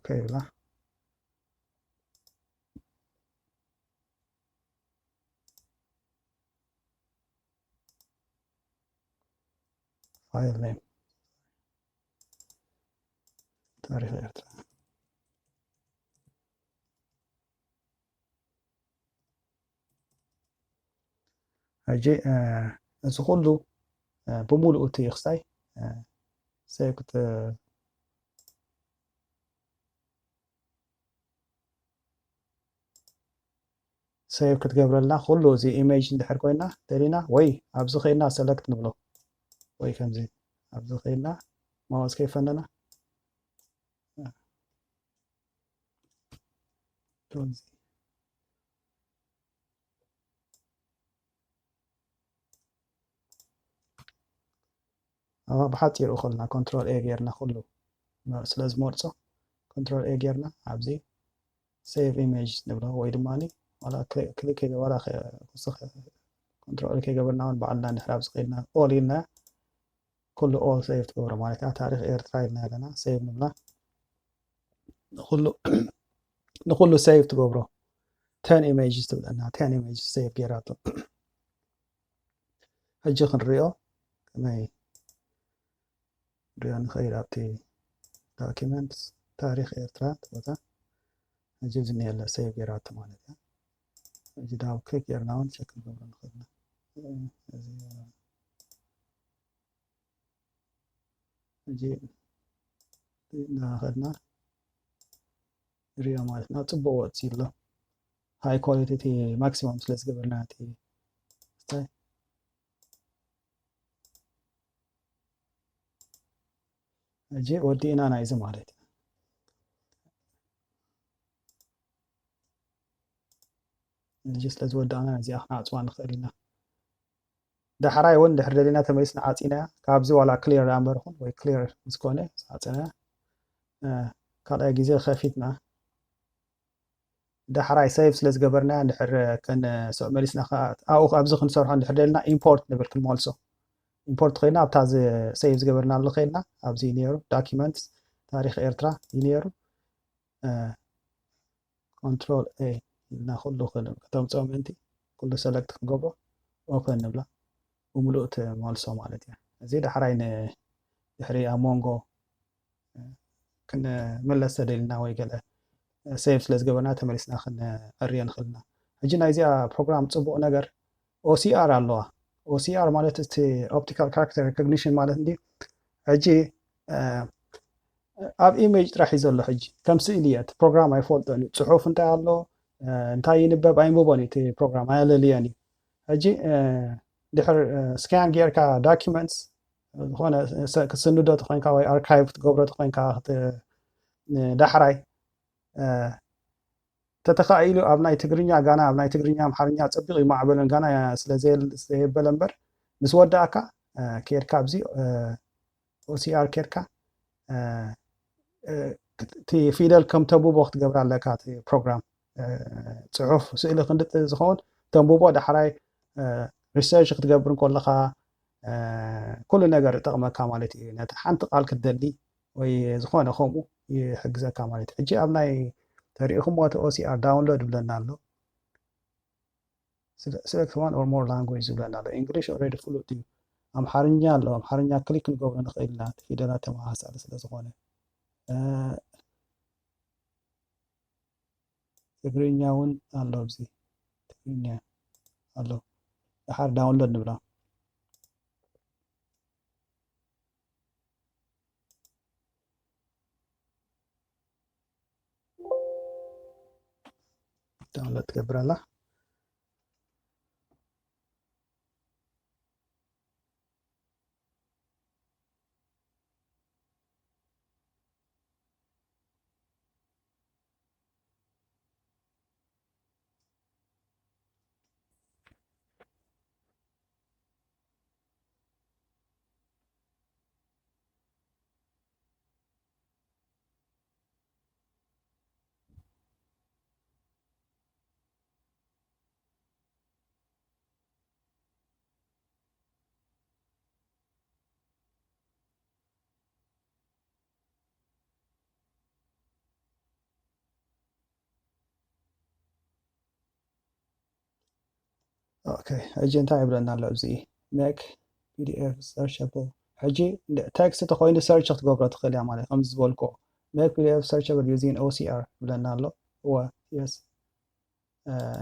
ከይብላ ፋይል ኔም ታሪክ ኤርትራ። ሕጂ እዚ ኩሉ ብምሉኡ እቲ ክስታይ ሴቭ ክት ሴቭ ክትገብረልና ኩሉ እዚ ኢሜጅ እንድሕር ኮይና ደሊና ወይ ኣብዚ ከይድና ሰለክት ንብሎ ወይ ከምዚ ኣብዚ ከይድና ማውስ ከይፈነና ብሓፂሩ ከልና ኮንትሮል ኤ ጌርና ኩሉ ስለ ዝመርፆ ኮንትሮል ኤ ጌርና ኣብዚ ሴቭ ኢሜጅ ንብሎ ወይ ድማ ክሊክ ዋላ ኮንትሮል ከይገበርና እውን ባዕልና ንሕራብ ዝኸድና ኦል ኢልና ኩሉ ኦል ሴቭ ትገብሮ ማለት እያ። ታሪክ ኤርትራ ኢልና ኣለና ሴቭ ንብላ ንኩሉ ሴቭ ትገብሮ ተን ኢሜጅ ትብለና ተን ኢሜጅ ሴቭ ጌራቶ። ሕጂ ክንሪኦ ከመይ ንሪኦ ንኽእል ኣብቲ ዶኪመንት ታሪክ ኤርትራ ቦታ ሕጂ ዝኒሀለ ሴቭ ጌራቶ ማለት እያ። ሕጂ ዳብል ክሊክ ጌርና እውን ቸክ ክንገብሮ ንኽእል ኢና። ሕጂ እናኸድና ንሪኦ ማለት ኢና። ፅቡቅ ወፂ ኣሎ ሃይ ኳሊቲ እቲ ማክሲማም ስለ ዝገበርና እቲ ስታይ ሕጂ ወዲእና ናይዚ ማለት እዩ። ሕጂ ስለ ዝወዳእና እዚኣ ክንዓፅዋ ንኽእል ኢና። ዳሕራይ እውን ድሕር ደሊና ተመሊስና ዓፂናያ ካብዚ ዋላ ክሊር ኣንበርኹን ወይ ክሊር ምስኮነ ዓፂናያ ካልኣይ ግዜ ከፊትና ዳሕራይ ሴቭ ስለ ዝገበርና ድሕር ከንስዕ መሊስና ኣብኡ ኣብዚ ክንሰርሖ ድሕር ደልና ኢምፖርት ንብል ክንመልሶ ኢምፖርት ኮይና ኣብታ ሴቭ ዝገበርናሉ ከይድና ኣብዚ ነይሩ ዶኪመንትስ ታሪክ ኤርትራ እዩ ነይሩ። ኮንትሮል ኤ ኢልና ኩሉ ከተምፅኦ ምእንቲ ኩሉ ሰለክት ክንገብሮ ኦፕን ንብላ ብምሉእ ትመልሶ ማለት እያ። እዚ ዳሕራይ ንድሕሪ ኣብ መንጎ ክንመለስ ተደሊና ወይ ገለ ሴቭ ስለ ዝገበርና ተመሊስና ክንዕርዮ ንኽእል ኢና። ሕጂ ናይዚኣ ፕሮግራም ፅቡቕ ነገር ኦሲኣር ኣለዋ። ኦሲኣር ማለት እቲ ኦፕቲካል ካራክተር ሪኮግኒሽን ማለት እንዲ ሕጂ ኣብ ኢሜጅ ጥራሕ እዩ ዘሎ። ሕጂ ከም ስእሊ እየ እቲ ፕሮግራም ኣይፈልጦን እዩ። ፅሑፍ እንታይ ኣሎ እንታይ ይንበብ ኣይንብቦን እዩ እቲ ፕሮግራም ኣየለልዮን እዩ። ሕጂ ድሕር ስካን ጌርካ ዶኪመንትስ ዝኾነ ክስንዶ ተኮይንካ ወይ ኣርካይቭ ክትገብሮ ተኮይንካ ዳሕራይ ተተኻኢሉ ኣብ ናይ ትግርኛ ጋና ኣብ ናይ ትግርኛ ኣምሓርኛ ፀቢቕ ይማዕበለን ጋና ስለዘየበለ እምበር ምስ ወዳእካ ኬድካ ኣብዚ ኦሲኣር ኬድካ እቲ ፊደል ከም ተቡቦ ክትገብር ኣለካ እቲ ፕሮግራም ጽሑፍ ስእሊ ክንድጥ ዝኸውን ተንብቦ ዳሕራይ ሪሰርች ክትገብር እንከለኻ ኩሉ ነገር ይጠቕመካ ማለት እዩ። ነቲ ሓንቲ ቃል ክትደሊ ወይ ዝኾነ ከምኡ ይሕግዘካ ማለት እዩ። ሕጂ ኣብ ናይ ተሪኢኹምዎ እቲ ኦሲኣር ዳውንሎድ ይብለና ኣሎ። Select one or more language ዝብለና ኣሎ። English already ፍሉጥ እዩ። ኣምሓርኛ ኣሎ። ኣምሓርኛ ክሊክ ክንገብሮ ንኽእል ኢና። እቲ ፊደላት ተመሳሳሊ ስለ ዝኾነ። ትግርኛ እውን ኣሎ ኣብዚ። ትግርኛ ኣሎ። ደሓር ዳውንሎድ ንብላ። ዳውንሎድ ትገብር ኣላ። ኦኬ፣ ሕጂ እንታይ ይብለና ኣሎ ኣብዚ? Make ፒ ዲ ኤፍ searchable። ሕጂ ቴክስት ተኮይኑ ሰርች ክትገብሮ ትኽእል እያ ማለት ከምዚ ዝበልኩ make ፒ ዲ ኤፍ searchable using ኦሲኣር ይብለና ኣሎ። እወ፣ የስ።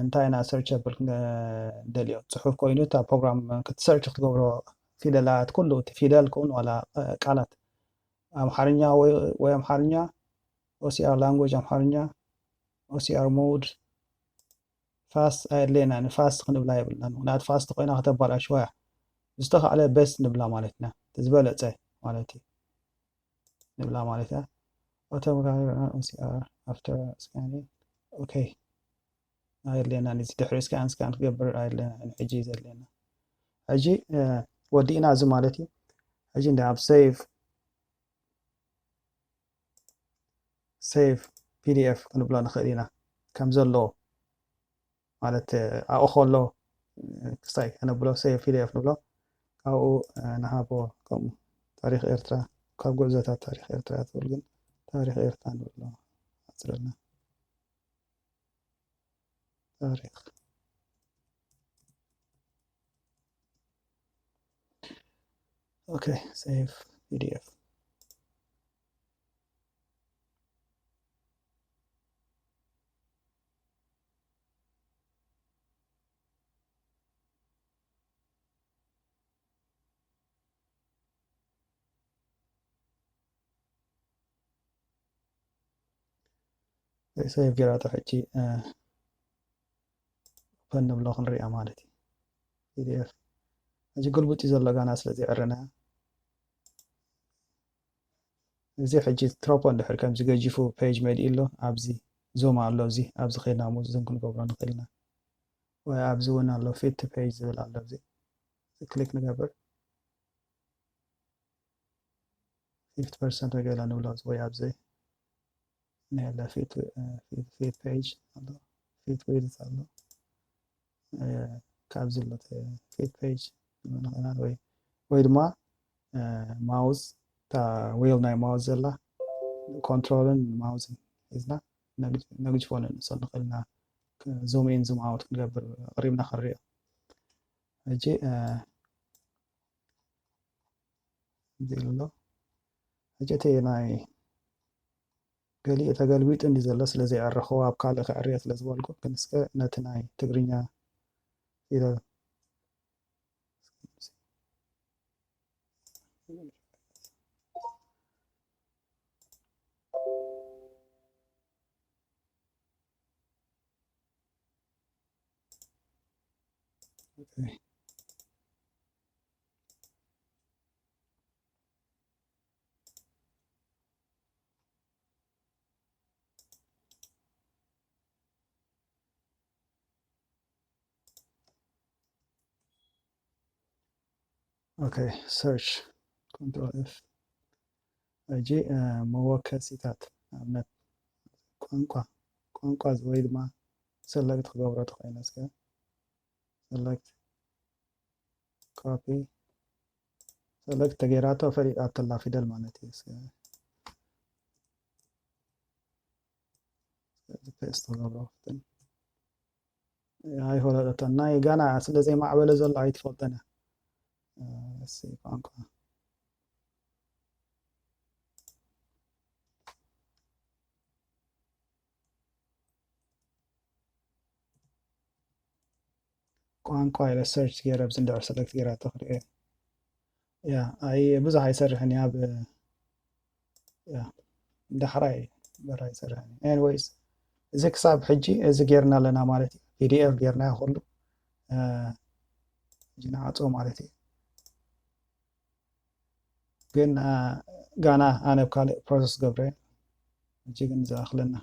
እንታይ ኢና ሰርች ኣብል ክንደልዮ? ጽሑፍ ኮይኑ እታ ፕሮግራም ክትሰርች ክትገብሮ ፊደላት ኩሉ እቲ ፊደል ክውን ዋላ ቃላት ኣምሓርኛ ወይ ኣምሓርኛ ኦሲኣር ላንጉጅ ኣምሓርኛ ኦሲኣር ሞድ ፋስት ኣየድለየና ንፋስት ክንብላ የብልና ምክንያቱ ፋስት ኮይና ከተባላሽዋ እያ ዝተካዕለ በስት ንብላ ማለት ኢና ዝበለፀ ማለት እዩ ንብላ ማለት እያ ኦቶማቲካሊ ኦሲኣር ኣፍተር ስካኒንግ ኦኬ ኣየድለየና እዚ ድሕሪ ስካን ስካን ክገብር ኣየድለየና ሕጂ እዩ ዘድለየና ሕጂ ወዲእና እዚ ማለት እዩ ሕጂ እንደ ኣብ ሴቭ ሴቭ ፒ ዲ ኤፍ ክንብሎ ንኽእል ኢና ከም ዘለዎ ማለት ኣብኡ ከሎ ክስታይ ከነብሎ ሴቭ ፒ ዲ ኤፍ ንብሎ ካብኡ ንሃቦ ከምኡ ታሪክ ኤርትራ ካብ ጉዕዞታት ታሪክ ኤርትራ ትብል ግን ታሪክ ኤርትራ ንብሎ ኣፅረልና ታሪክ okay save P D F ሴቭ ጌራቶ ሕጂ ኦፐን ንብሎ ክንሪኣ ማለት እዩ። ፒ ዲ ኤፍ ሕጂ ግልቡጥ እዩ ዘሎ ጋና ስለ ዘይዕረና እዚ ሕጂ ትሮፖ እንድሕር ከምዚ ገጂፉ ፔጅ መሊኡ ኣሎ ኣብዚ ዞም ኣሎ እዚ ኣብዚ ከይድና ሙ ዙም ክንገብሮ ንኽእል ኢና ወይ ኣብዚ እውን ኣሎ ፊት ቱ ፔጅ ዝብል ኣሎ እዚ ክሊክ ንገብር ፊፍቲ ፐርሰንት ገለ ንብሎ ወይ ኣብዚ ናይ ፊት ፊት ፔጅ ኣሎ ፊት ዊድዝ ኣሎ ካብ ዝሎ ፊት ፔጅ ንኽእላል ወይ ወይ ድማ ማውዝ እታ ዌል ናይ ማውዝ ዘላ ኮንትሮልን ማውዝን ሒዝና ነግጅፎ ንእንሶ ንኽእልና ዙም ኢን ዙም ኣውት ክንገብር ኣቕሪብና ክንሪኦ ሕጂ እዚ ኣሎ ሕጂ እቲ ናይ ገሊኡ ተገልቢጡ እንዲ ዘሎ ስለ ዘይዕረኽዎ ኣብ ካልእ ክዕርዮ ስለ ዝበልኩ ግን እስከ ነቲ ናይ ትግርኛ ኢለ Okay. Okay, search control F. ሕጂ መወከሲታት ኣብነት ቋንቋ ቋንቋ ወይ ድማ ሰለክት ክገብሮ ተኾይነ እስከ ሰለክት ኮፒ ሰለክት ተገይራቶ ፈሊጣ ተላ ፊደል ማለት እዩ። እስከ ፔስት ክገብሮ ክፍትን ኣይፈለጠቶን ናይ ጋና ስለ ዘይማዕበለ ዘሎ ኣይትፈልጠን እያ። ቋንቋ ቋንቋ ኢለ ሰርች ገይረ ኣብዚ እንድሕር ሰለክት ገይራ ተኽሪኦ ያ ኣይ ብዙሕ ኣይሰርሕን እያ ብ ያ ዳሕራይ በራ ኣይሰርሕን እያ። ኤኒዌይስ እዚ ክሳብ ሕጂ እዚ ጌርና ኣለና ማለት እዩ። ፒዲኤፍ ጌርና ኩሉ ሕጂ ንዓፅዎ ማለት እዩ። ግን ጋና ኣነ ብ ካልእ ፕሮሰስ ገብረ ሕጂ ግን ዝኣኽለና